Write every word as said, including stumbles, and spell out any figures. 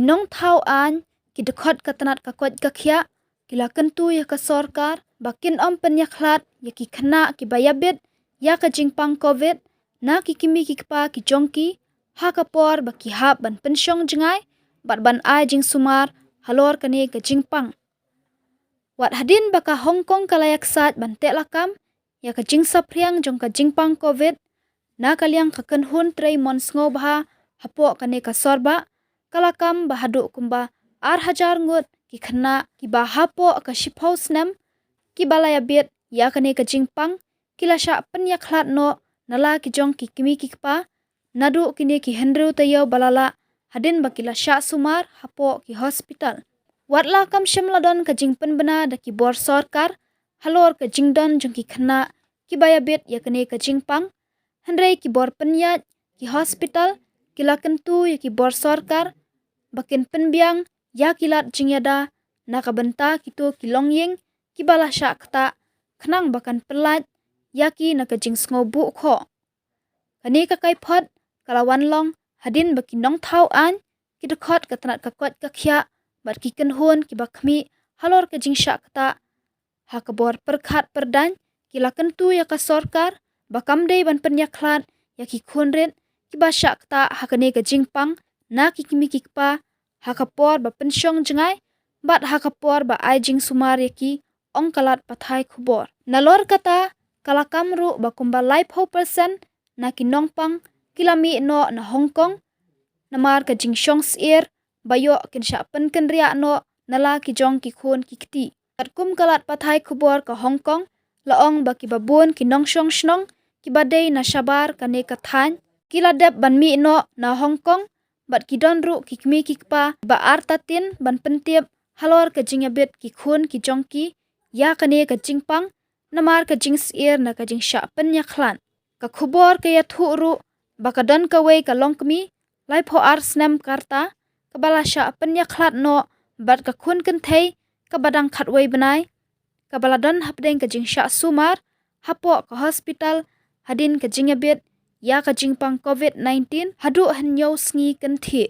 Nongthaw aiñ, ki dkhot ka tnat ka koit ka khiah, ki la kyntu ïa ka sorkar ba kin ym pynïakhlad ïa ki khynnah kiba ïabit ïa ka jingpang covid na ki kmie ki kpa ki jong ki, ha ka por ba ki hap ban pynshong jngai bad ban ai jingsumar halor kane ka jingpang. Wat hadien ba ka Hong Kong ka la ïaksaid ban teh lakam ïa ka jingsaphriang jong ka jingpang covid, na ka liang ka kynhun trei mon sngewbha hapoh kane ka sorbah ka la kam ba haduh kumba ar hajar ngut ki khynnah kiba hapoh ka shiphew snem kiba la ïabit ïa kane ka jingpang, ki la shah pynïakhlad noh na la ki jong ki kmie ki kpa, naduh kine ki hynriew taïew ba la lah, hadien ba ki la shah sumar hapoh ki hospital. Wat la kam shym la don ka jingpynbna da ki bor sorkar halor ka jingdon jong ki khynnah kiba ïabit ïa kane ka jingpang, hynrei ki bor pynïaid, ki hospital, ki la kyntu ïa ki bor sorkar ba kin pynbiang ïa ki lad jingïada na ka bynta kito ki longïing kiba la shah ktah, khnang ba kan pyllait ïa ki na ka jingsngew buh khoh. Kane ka kaiphod ka la wan long hadien ba ki nongthaw aiñ, ki dkhot ka tnat ka koit ka khiah bad ki kynhun kiba khmih halor ka jingshah ktah, ha ka bor pyrkhat pyrdaiñ, ki la kyntu ïa ka sorkar ba kam dei ban pynïakhlad ïa ki khun rit kiba shah ktah ha kane ka jingpang na ki kmie ki kpa, ha ka por ba pynshong jngai bad ha ka por ba ai jingsumar ïa ki, ong ka lad pathai khubor. Nalor kata, ka la kam ruh ba kumba laiphew percent na ki nongpang ki la mih noh na Hong Kong namar ka jingshong syier ba ïoh kin shah pynkynriah noh na la ki jong ki khun ki kti. Katkum ka lad pathai khubor ka Hong Kong, la ong ba kiba bun ki nongshong shnong kiba dei na shabar kane ka thaiñ ki la dep ban mih noh na Hong Kong, bad ki don ruh ki kmie ki kpa ba artatien ban pyntip halor ka jingïabit ki khun ki jong ki ïa kane ka jingpang namar ka jingsyier na ka jingshah pynïakhlad. Ka khubor ka ïathuh ruh ba ka don kawei ka longkmie laiphew ar snem ka rta kaba la shah pynïakhlad noh bad ka khun kynthei kaba dang khatwei bnai, kaba la don hapdeng ka jingshah sumar hapoh ka hospital hadien ka jingïabit ïa ka jingpang covid nineteen haduh hynñiew sngi kynthih.